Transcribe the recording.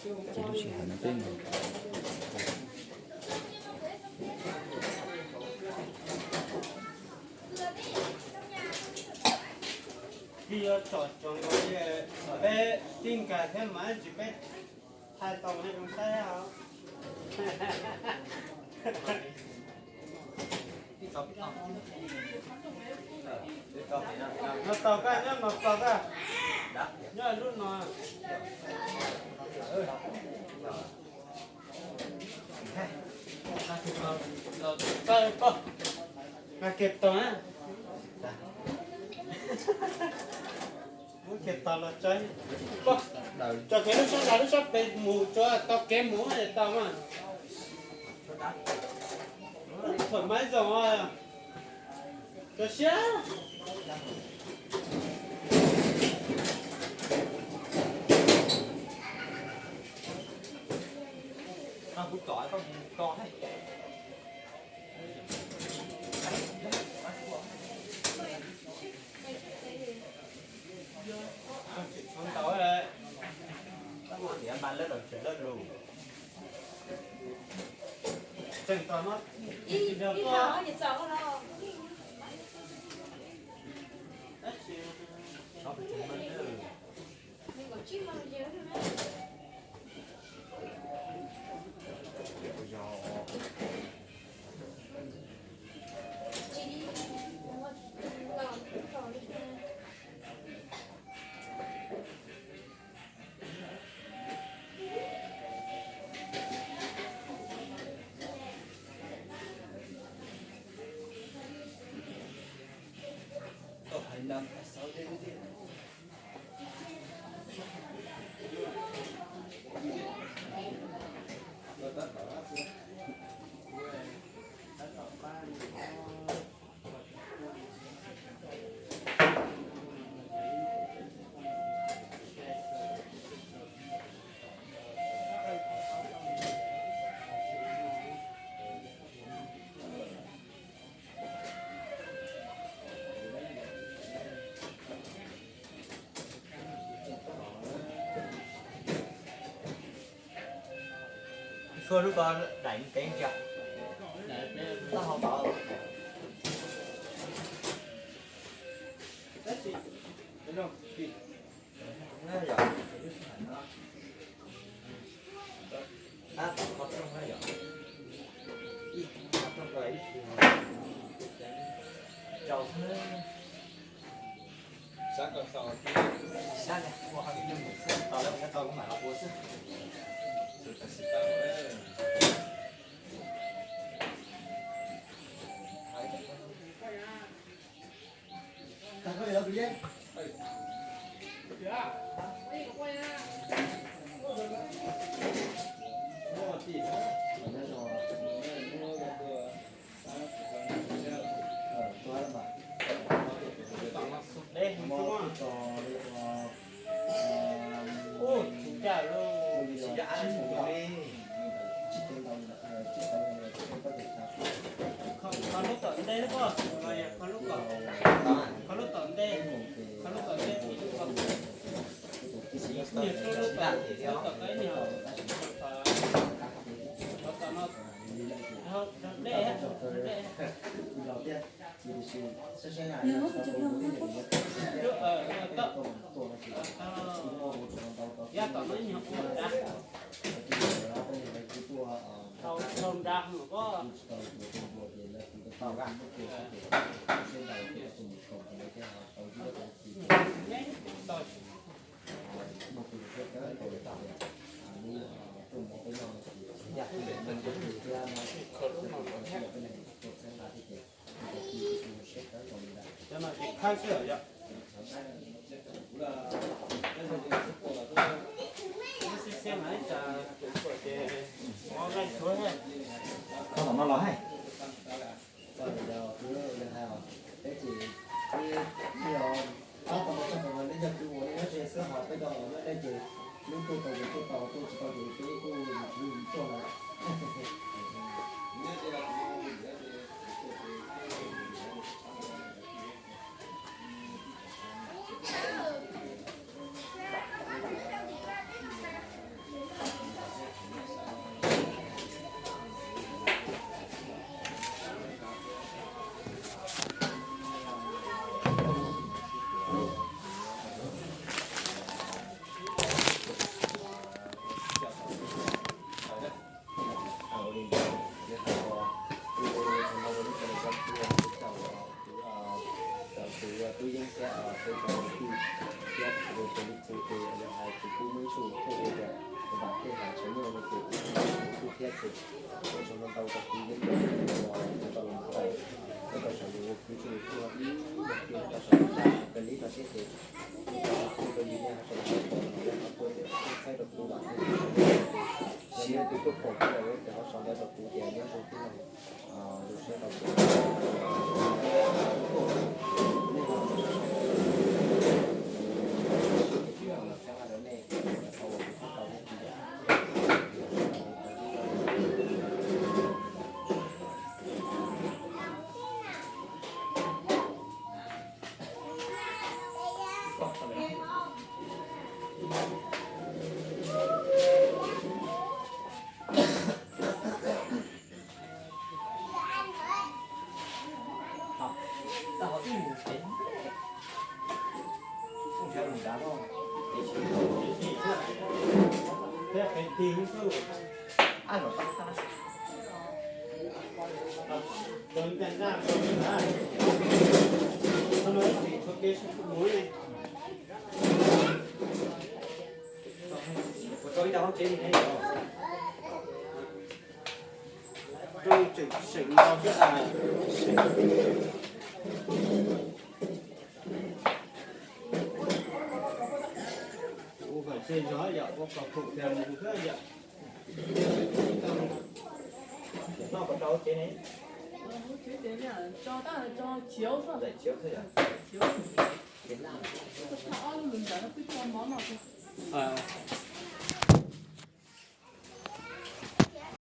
Ces lub sij hawm no peb mus. Twb yuav tsom tsoom nkaus li, peb tib nkag thiab mas tsis peb thaij tau nej zoo saib os. No tau koj nyob no txog koj, nyob lub no. Nqa kiag tau na. Muab kiag tau los tso. Tso kiag lub sab nrad, lub sab pem mus tsuav tau kev mus tau mas. Thoải mái zoo. Koj siab. Kuv tsom koj mus tso. Tseem tos no. Tshuaj lub ko daim ntev ntsia. Taub hau tod. Ub, tsis ncaj lauj. Kho lub tom ntej, kho lub tom ntej, kho lub tom ntej. Niag kho lub tom, kho lub tom ntej, kho tom no, dej, dej. Yav tom no ib nyuag ua nrad, dhau nrad mus ko. Cov no ces khawb xwb yom. Xiab xiab mas ib tsam kuv tuaj ces hmov nqaij tshuav thiab. Kho tom no los hais. Peb ces ib, ib, tab tom no txog tom no nej yog tus uas nej nyob ze xwb, ho peb cov uas nyob deb ces lub tuaj tau ces tuaj tau, tuaj tsis tau ces peb kuj yus tsis yus tuaj lawm. Rau kuv yeej ua tus tau los tau, ua rau sawv daws ua kwv tsis ua ib yam li rau sawv daws peb li no thiab ces ua rau peb li nej sawv daws pom no yog qhov tuaj tias tuaj txhawb rau kuv los thiab siab tus tuaj pom kuv los yog tias qhov sau ntawv rau kuv tias nyob zoo tij laug, zoo siab rau kuv. Nej ho los txhawb nqa rau nej, tau ua kuv txhawb tau nej. Rau ib tag hauv tsev li ne, rau tseem seem ntau thiab. Ua kom txhij zog yom, ua kom khoom thiab mus thiab yom. Noj puas rau hauv tsev ne? Hauv tsev ces tso tab tso chiv xwb. Daim chiv xwb yom.